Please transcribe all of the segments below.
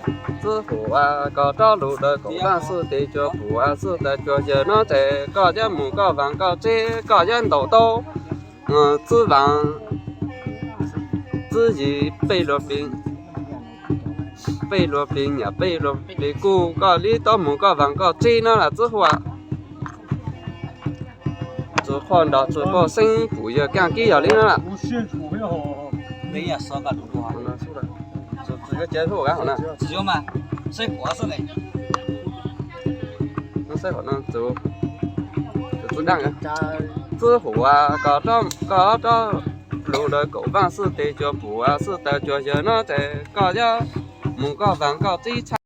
Txwb hum a koj rov lug dawm kaum vaaj xwb tes cuag pum a xwb tas cuag yawg no ces koj yuav mus koj vaag koj tseb koj yuav ntaus tau txwb vaag txwb yig peb luag plig, peb luag plig nyam peb luag plig kuj koj li tau mus koj vaag koj tseb no las txwb hum a. Txwv qhuaj nrog txwv qhuaj xeeb pum yawg kaaj kib yog li no las. Txwb hum a koj rov, koj rov lug dawm kaum vaaj xwb tes cuag pum a xwb tas cuag yawg no ces koj yuav mus koj vaag koj tseb txhab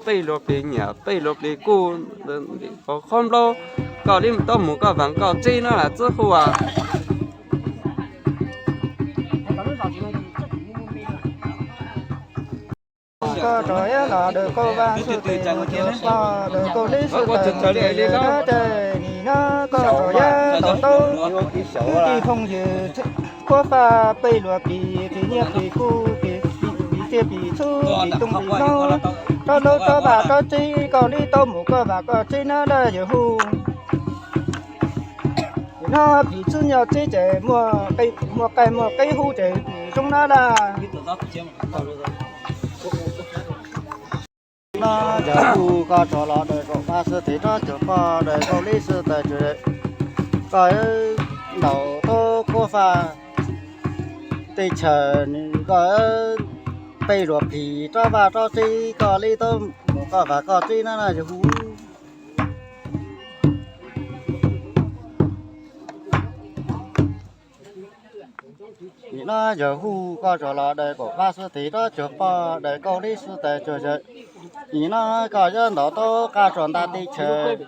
peb luag plig nyam peb luag plig kuj qhov nplaub koj li tau mus koj vaag koj tseb no las txwb hum a. Koj rov yuav los dawm kaum vaaj xwb tes mus cuag poj dawm kaum lib xwb tas cuag yawg no ces nim no koj rov yuav ntaus tau kwv tij phooj ywg kuab faj peb luag plig plig nyiaj plig kub plig txiaj plig txhu plig tooj plig hlob, rov ntaus rov vaag rov tseb koj li tau mus koj vaag koj tseb no las yawg hu. Nim no plig txwb nyob tseb ces muaj qaij muaj qeb hu ces plig zoo no las. No yawg hu koj rov los dawm kaum vaaj xwb tes rov cuag poj dawm kaum lib xwb tas cuag koj ntaus tau kuab faj teb chaws koj peb luag plig rov vaag rov tseb koj li tau mus koj vaag koj tseb no las yawg hu. Nim no yawg hu koj rov los dawm kaum vaaj xwb tes rov cuag poj dawm kaum lib xwb tas cuag yawg. Nim no koj yuav ntaus tau qab tsuas ntav teb chaws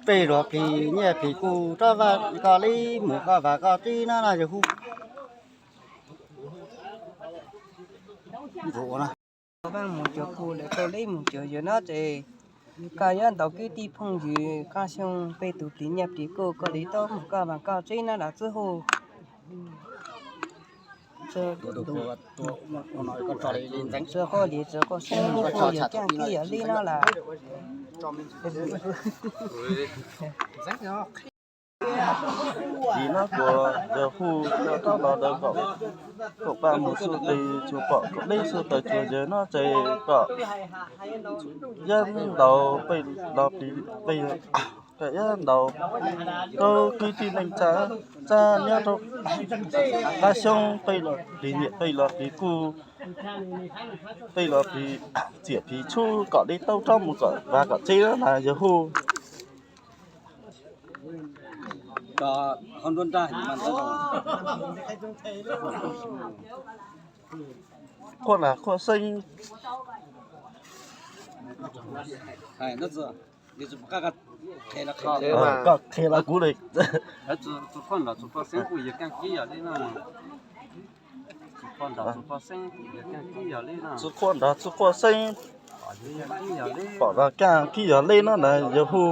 peb luag plig nyiaj plig kub rov vaag koj li mus koj vaag koj tseb no las yawg hu. Vaaj mus cuag pum dawm kaum lib mus cuag yawg no ces koj yuav ntaus kwv tij phooj ywg qab xyoo peb tug plig nyiaj plig kub koj li tau mus koj vaag koj tseb no las txwb hu. Txwv qhuaj li txwv qhuaj xeeb hu yawg kaaj kib yog li no las. Nim no kuas yawg hu koj rov los dawm kaum vaaj mus xwb tes cuag poj kaum lib xwb tas cuag yawg no ces koj yuav ntaus peb luag plig, koj yuav ntaus rau kwv tij neej tsa, tsa nyob rau qab xyoob peb luag plig nyiaj peb luag plig kub, peb luag plig txiaj plig txhu kom li tau rov mus kom vaag kom tseb na yawg hu. Qhuaj na qhuaj xeeb. Koj qhia los kuv li. Txwv qhuaj nrog txwv qhuaj xeeb hu yawg kaaj kib yog li no. Txwv qhuaj nrog txwv qhuaj xeeb pom los kaaj kib yog li no na yawg hu.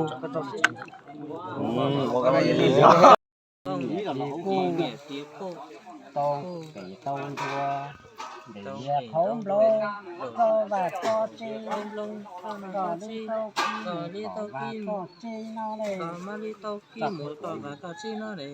Tau pem tau ntsuag, ntev nyiaj qhov nplooj, koj vaag koj tseb, koj li tau kib mus koj vaag koj tseb no li.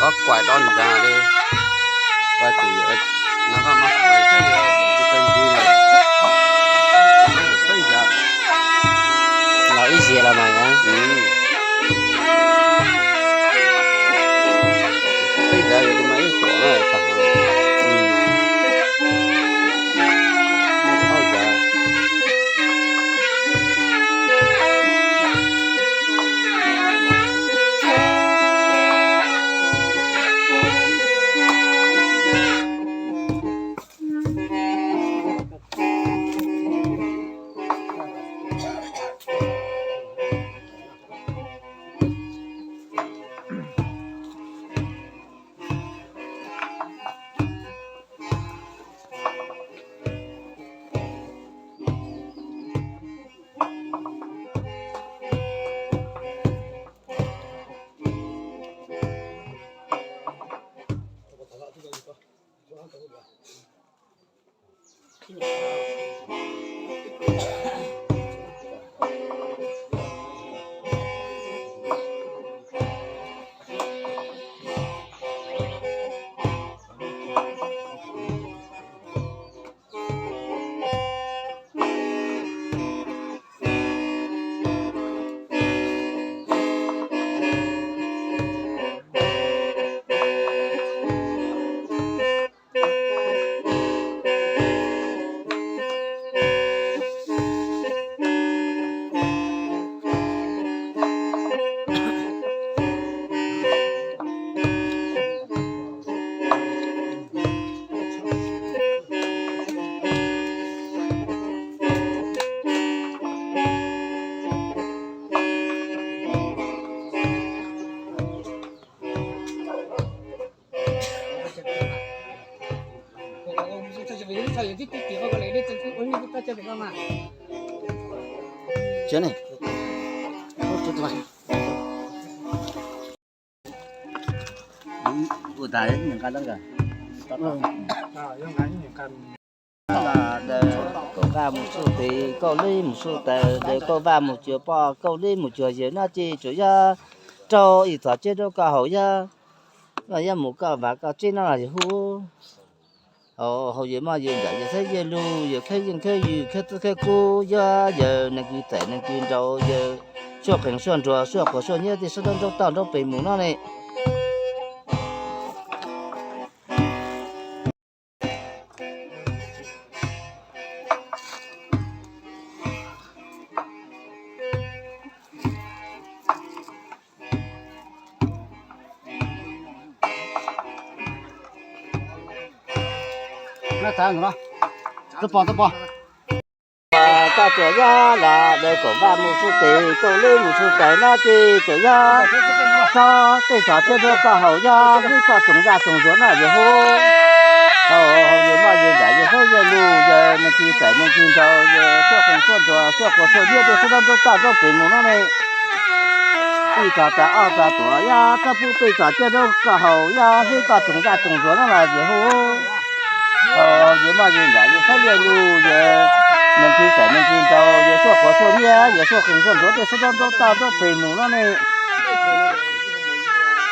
Koj kuaim rau nraag li, vaj tus yawg no koj mas kuaim txhob yog tsis tau ncig, txhob yog los ib ziag los mas yog. Kaum vaj mus txuj tes, kaum lib mus txuj taws, kaum vaj mus cuag poj, kaum lib mus cuag yawg no ces tsuas yog rau ib txhom ceg rau koj haus yog, yog mus koj vaj koj tsev no los yawg hu. Haus yawg moj yawg nram yawg xab yawg lug, yawg khawb yeej khawb ywg khawb txwb khawb kub, yog yawg neeg kwv txais neeg kwv nraug, yawg suab qees suab nruas suab quas suab nyiab tej suab nraub nraub toj nraub pes mus no ne. Koj tsuas yog los daws kaum vaj mus txuj tes, kaum lib mus txuj taws no ces tsuas yog rau tej txhom ceg rau koj haus yog hlub koj tsoom zaj tsoom zuag no yawg hu. Haus yawg moj yawg nram yawg xab yawg lug, yawg neeg kwv txais neeg kwv nraug, yawg suab qees suab nruas suab quas suab nyiab tej suab nraub nraub toj nraub pes mus no ne. Ib txhom tas ob txhom tuam yog rau pub peb txhom ceg rau koj haus yog hlub koj tsoom zaj tsoom zuag no los yawg hu. Haus yawg moj yawg nram yawg xab yawg lug, yawg neeg kwv txais neeg kwv nraug, yawg suab quas suab nyiab, yawg suab qees suab nruas tej suab nraub nraub toj nraub pes mus no ne.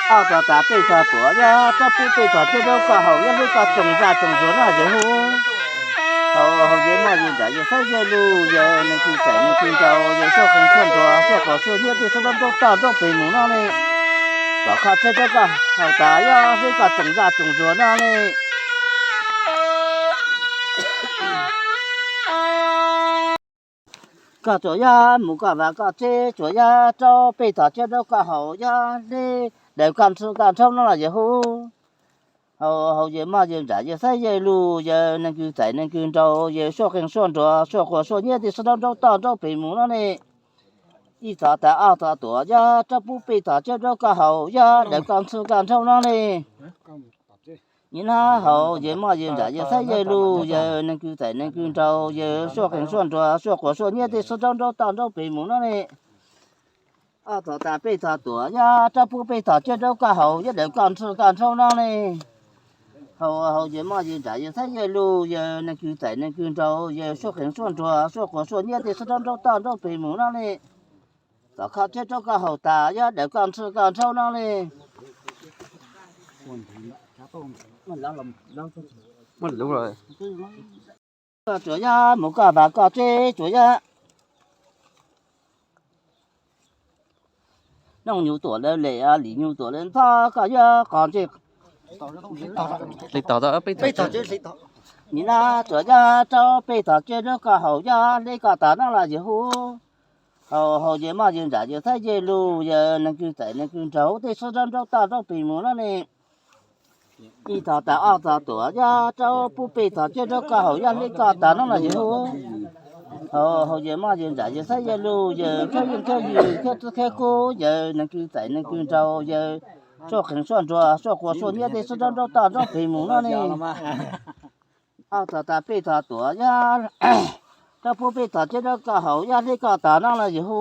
Ob txhom tas peb txhom tuam yog rau pub peb txhom ceg rau koj haus yog hlub koj tsoom zaj tsoom zuag no yawg hu. Haus yawg moj yawg nram yawg xab yawg lug, yawg neeg kwv txais neeg kwv nraug, yawg suab qees suab nruas suab quas suab nyiab tej suab nraub nraub toj nraub pes mus no ne. Kom kho tseg rau koj haus tas yog hlub koj tsoom zaj tsoom zuag no ne. Koj tsuas yog mus koj vaj koj tsev, tsuas yog rau peb txhom ceg rau koj haus yog hlub daws koj ntxhw koj nraug no los yawg hu. Haus yawg moj yawg nram yawg xab yawg lug, yawg neeg kwv txais neeg kwv nraug, yawg suab qees suab nruas suab quas suab nyiab tej suab nraub nraub toj nraub pes mus no ne. Ib txhom tas ob txhom tuam yog rau pub peb txhom ceg rau koj haus yog daws koj ntxhw koj nraug no ne. Nim no haus yawg moj yawg nram yawg xab yawg lug, yawg neeg kwv txais neeg kwv nraug, yawg suab qees suab nruas suab quas suab nyiab tej suab nraub nraub toj nraub pes mus no ne. Ob txhom tas peb txhom tuam yog rau pub peb txhom ceg rau koj haus yog daws koj ntxhw koj nraug no ne. Haus yawg moj yawg nram yawg xab yawg lug, yawg neeg kwv txais neeg kwv nraug, yawg suab qees suab nruas suab quas suab nyiab tej suab nraub nraub toj nraub pes mus no ne. Kom kho tseg rau koj haus tas yog daws koj ntxhw koj nraug no ne. Koj tsuas yog mus koj vaj koj tsev, tsuas yog nooj nyuj tuam lawv lem, lim nyuj tuam lawv ntxhov, koj yog qos ntsej. Nim no tsuas yog rau peb txhom ceg rau koj haus yog hlub koj tas no los yawg hu. Haus yawg moj yawg nram yawg xab yawg lug, yawg neeg kwv txais neeg kwv nraug tej suab nraub nraub toj nraub pes mus no ne. Ib txhom tas ob txhom tuam yog rau pub peb txhom ceg rau koj haus yog hlub koj tas no los yawg hu. Haus yawg moj yawg nram yawg xab yawg lug, yawg khawb yeej khawb ywg khawb txwb khawb kub, yawg neeg kwv txais neeg kwv nraug, yawg suab qees suab nruas suab quas suab nyiab tej suab nraub nraub toj nraub pes mus no ne. Ob txhom tas peb txhom tuam yog rau pub peb txhom ceg rau koj haus yog hlub koj tas no los yawg hu.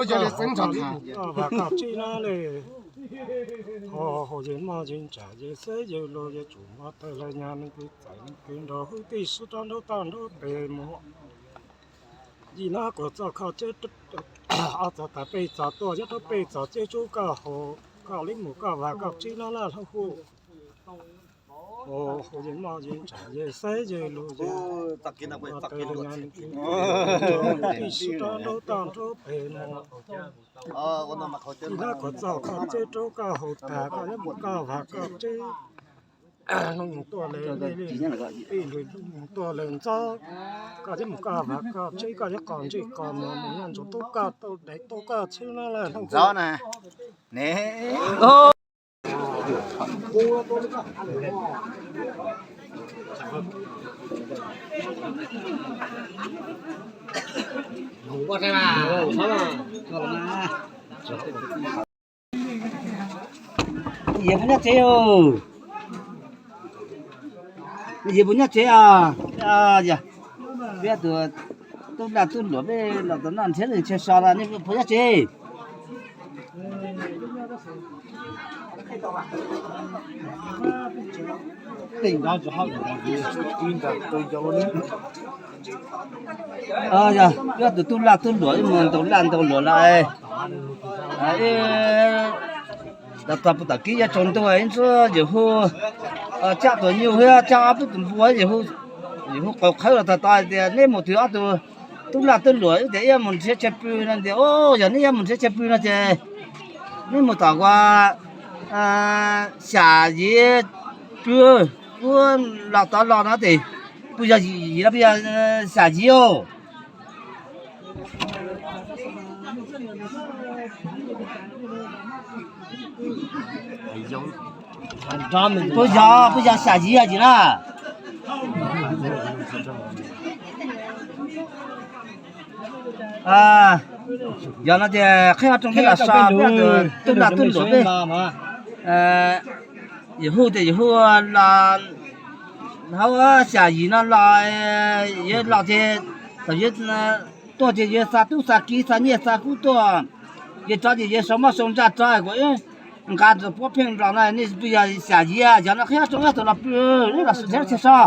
ua yog li xeeb nrog tham. Koj vaj koj tsev no li, ho hauv yej moj yej ntsam yej xeb yej luag yej tsum mov tawg los nyag neeg kwv txawm neeg kwv nrog hwj tij sib rov nraub toj nraub pem mus. Yim no kuv txoj kho tsev, ob txog tas peb txog tuaj, nyob rau peb txog tsev rub koj haus, koj li mus koj vaj koj tsev no laj hlau hu. Hauv yej moj yej ntsam yej xeb yej luag yej tsum mov tawg los nyag neeg kwv tij sib rov nraub toj nraub pem mus. Yim no kuv txoj kho tsev rub koj haus tas, koj li mus koj vaj koj tsev. Hnub nyoog tuaj li peb, hnub nyoog tuaj li ntxov, koj li mus koj vaj koj tsev, koj li qos ntsej qos muag mus nyob ntsoov tub koj tau dais tau koj tsev no laj hlau hu. Yawg puas nyob tsev os? Yawg puas nyob tsev os? Yog, peb tus tub lag tub luam peb los tom no nrhiav leej nrhiav so los nej puas nyob tsev? Yog, peb tus tub lag tub luam wb mus ntaus lag ntaus luam los, los txog puag tom kib yuav tsaus ntuj ib ntsuab yawg hu, cab tus nyuj thiab cab ob peb tus npua, yawg hu qauv qhawv los txog tod hais tias neb mus twg ob tug tub lag tub luam, wb tias ib yuav mus nrhiav tshav pw no, tias o, yog neb yuav mus nrhiav tshav pw no ces neb mus tom ua Xyam Yiv pw, kuv los tod los no ces pw yog Yim no pw yog Xyam Yiv os. Puas yog, puas yog Xyam Yiv yog Yim na? Yog no ces qhib qhov rooj peb los so peb tub lag tub luam peb. Yawg hu ces yawg hu los hauv Xyam Yim no los, yuav los ces thaum yuav tuaj ces yuav xa tub xa kiv xa nyiaj xa kub tuaj, yuav rov ces yuav sau moj sau ntsaj rov kom nqa puab pheej nplog no, nej pw yog Xyam Yiv yog no qhib qhov rooj ib tug los pw, los sawv daws txhij so.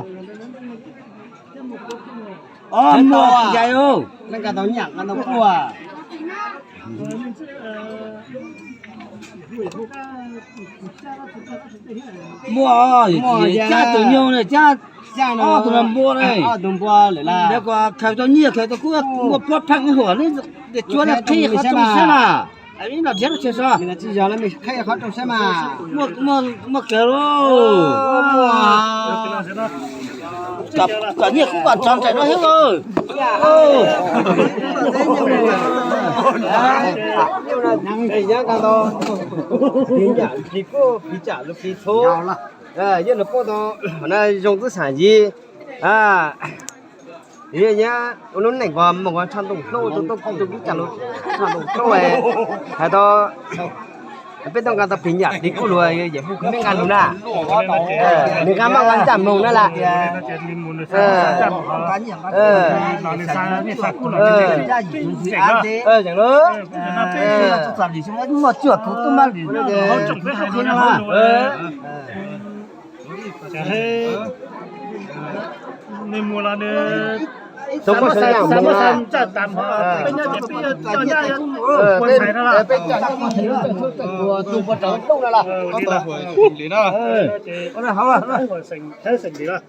Muaj yais, muaj, cab tus nyuj ne, cab ob tug npua ne, khaws tau nyiaj khaws tau kub, muaj puab pheej huam ne, cuab ne qhib qhov rooj saib na. Ib los nrhiav txhij so. Muaj kawg lauj. Kom nyiaj kub kom nrog nraim no thiab lauj. Yog lus poob tau zoo txwb Xyam Yiv. Yog ua lub neej uas moog ua tshaj ntoo hlub, tus tub tus kib cas lug tshaj ntoo hlub hais tau peb tau nqa tau phim nyam plig kuj lug, yawm hu khwv meb nqa lug na. Nws nqa maj ua ntsaj moog na las. Muaj cuaj tug tub mab lwm. Nej mus los nws xav muab xa ntsaj tas hmo, peb nyob ces peb coj ntsaj, ua ntxhais no los. Li no, xeem Thaib xeem Lis los.